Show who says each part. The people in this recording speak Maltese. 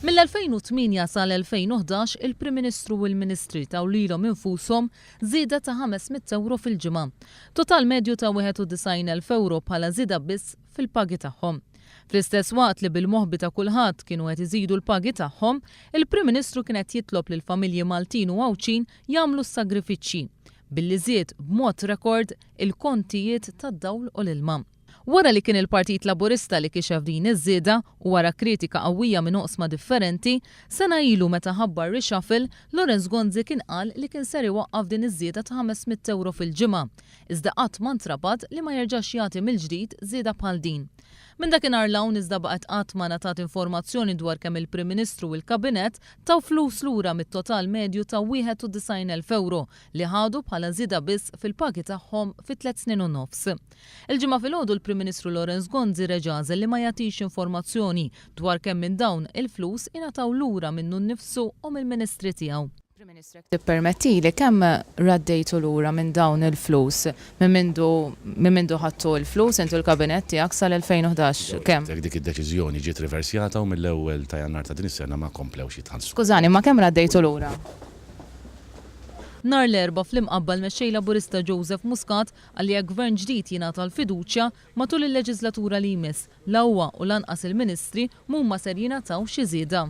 Speaker 1: Mill-2008 sal-2011 il-Prim Ministru u l-Ministri taw lilhom infushom żieda ta' 500 ewro fil-ġimgħa. Total medju ta' 91,000 ewro bħala żieda biss fil-pagi tagħhom. Fl-istess waqt li bil-moħbi ta' kulħadd kienu qed iżidu l-pagi tagħhom, il-Prim Ministru kien qed jitlob lill-familji Maltin u Għawdxin jagħmlu s-sagrifiċċji, billi żied b'mod rekord il-kontijiet tad-dawl u l-ilma. Wara li kien il-Partit Laburista li kixef din iż-żieda u wara kritika qawwija minn oqsma differenti, sena ilu meta ħabbar reshuffle, Lawrence Gonzi kien qal li kien ser iwaqqaf din iż-żieda ta' 500 ewro fil-ġimgħa. Iżda qatt ma ntrabat li ma jerġax jagħti mill-ġdid żieda bħal din. Minn dakinhar 'l hawn iżda baqgħet qatt ma ngħatat informazzjoni dwar kemm il-Prim Ministru u l-Kabinett taw flus lura mit-total medju ta' 91,000 ewro li ħadu bħala żieda biss fil-pagi tagħhom fi tliet snin u nofs. Il-Ġimgħa filgħodu l-Prim Ministru Lawrence Gonzi reġa' għażel li ma jagħtix informazzjoni dwar kemm minn dawn il-flus ingħataw lura minnu nnifsu u mill-Ministri tiegħu.
Speaker 2: Prim Ministru, jekk tippermettili, kemm raddejtu lura minn dawn il-flus minn mindu minn mindu ħadtu l-flus inti u l-Kabinett tiegħek sal-2011? Kemm?
Speaker 3: Dik id-deċiżjoni ġiet riversjata u mill-ewwel ta' Jannar ta' din is-sena ma komplewx jitħallsu.
Speaker 2: Skużani, imma kemm raddejtu lura?
Speaker 1: Nhar l-Erbgħa fl-Imqabba l-Mexxej Laburista Joseph Muscat Qal li jekk Gvern ġdid jingħata l-fiduċja, matul il-leġiżlatura li jmiss, la huwa u lanqas il-Ministri m'huma ser jingħataw xi żieda.